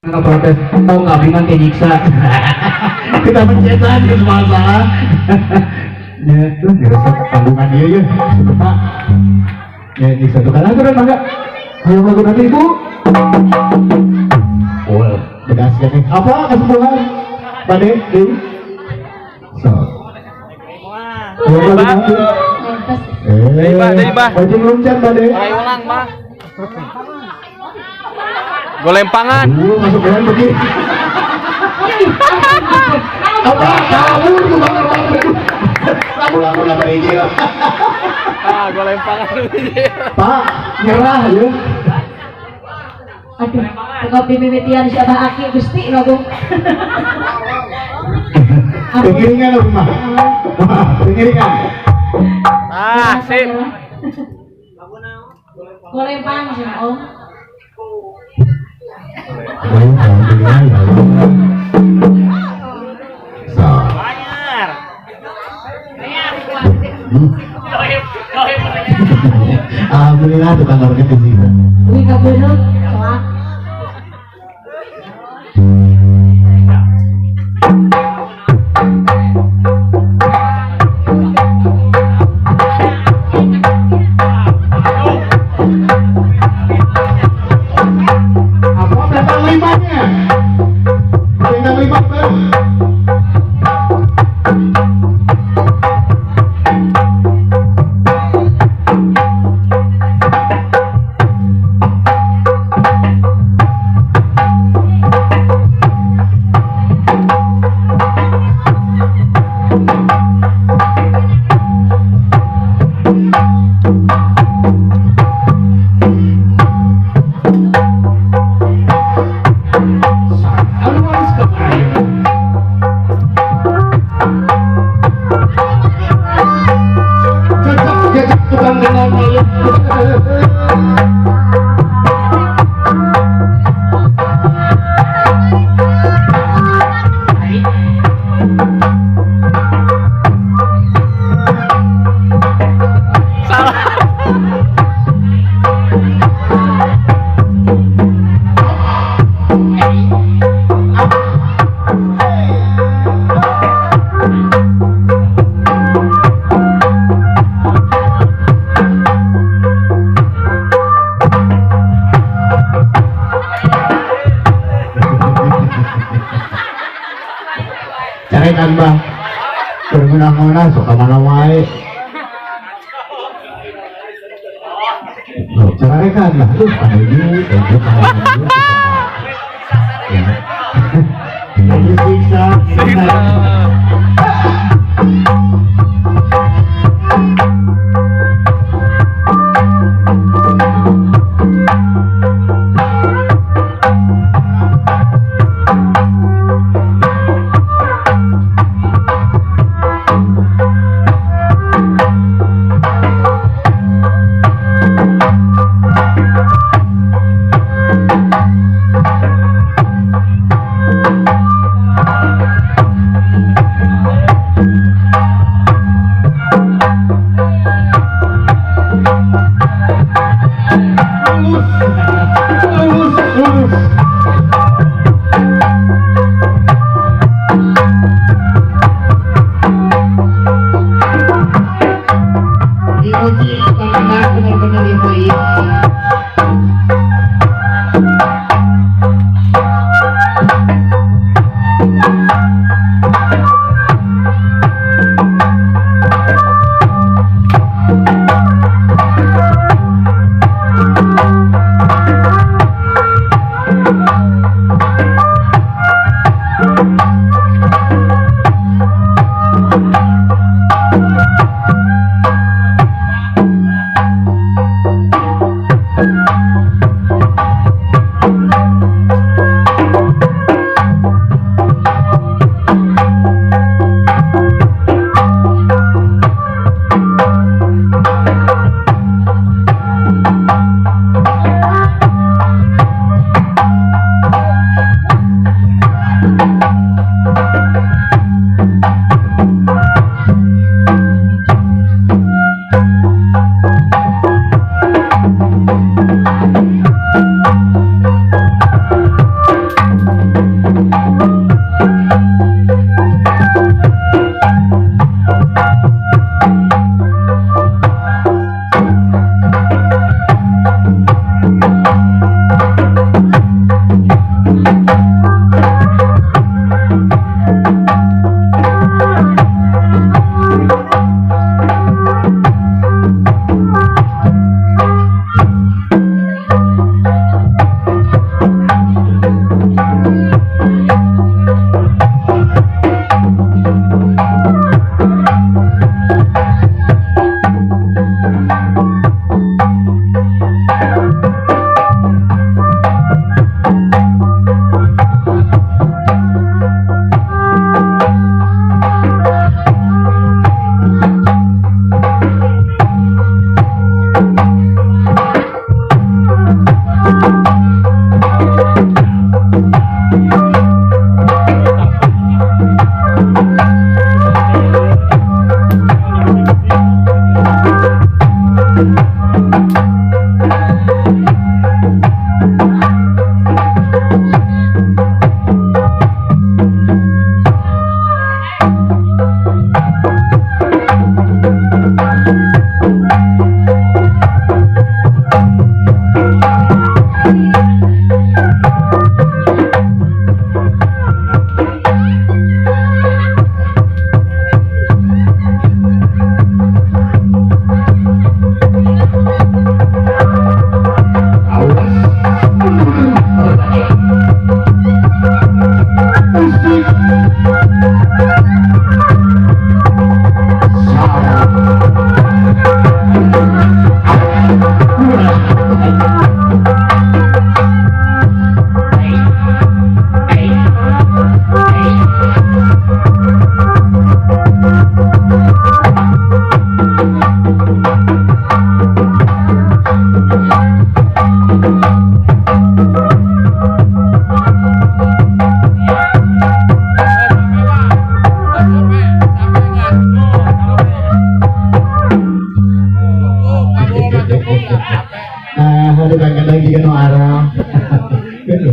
Protes, oh nggak bingung kayak nyiksa. Kita pencetan ke masalah. Ya, tuh ngerasa tanggungan dia ya, suka. Ya, nyiksa tuh kan aturan mangga. Ayo lagu nanti ibu. Wah, bedas kan. Apa kesimpulan? Bade, di. So. Ayo lagu nanti. Dari bah. Wajib loncat bade. Ayo ulang, bah. Golempangan. Masuk jalan begini. Apa kabur tuh banget. Lagu-lagu lah hiji. Ah, golempangan. Pak, nyerah ya. Aduh, kopi mimitian si Abah Aki Gusti lagu. Pengiringan rumah. Pengiringan. Ah, sip. Golempang sih, Om. Alhamdulillah tukang organ di sini. Wih kabeneuk, soak. Apa bintang limanya? Bintang lima bang. Carekan bang, bermenang-menang sok mana wae. Loh, carekan lah, tuh panuju, itu panuju. Siksa, siksa.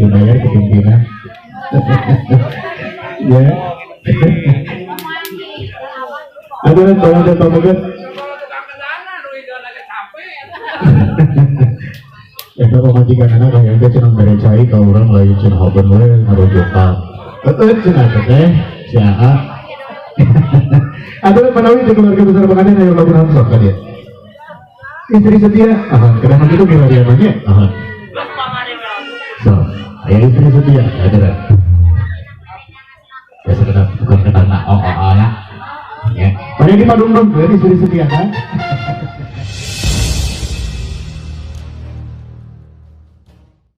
Dibayar ke pimpinan. Ya. Aduh, tolong dan pameget. Eta pamajikan anak hayang teh cenah mere cai ka urang lain cenah hobeun we ngarujukan. Heueuh cenah teh si Aa. Aduh, manawi di keluarga besar pengantin ayo lagu naon sok ka dia. Istri setia, aha, kadang itu milarian mah nya, aha. So, aya istri setia, ada dah. Ya sekedar bukan kena oh oh oh ya. Ya. Pada di Padung dong, istri setia kan?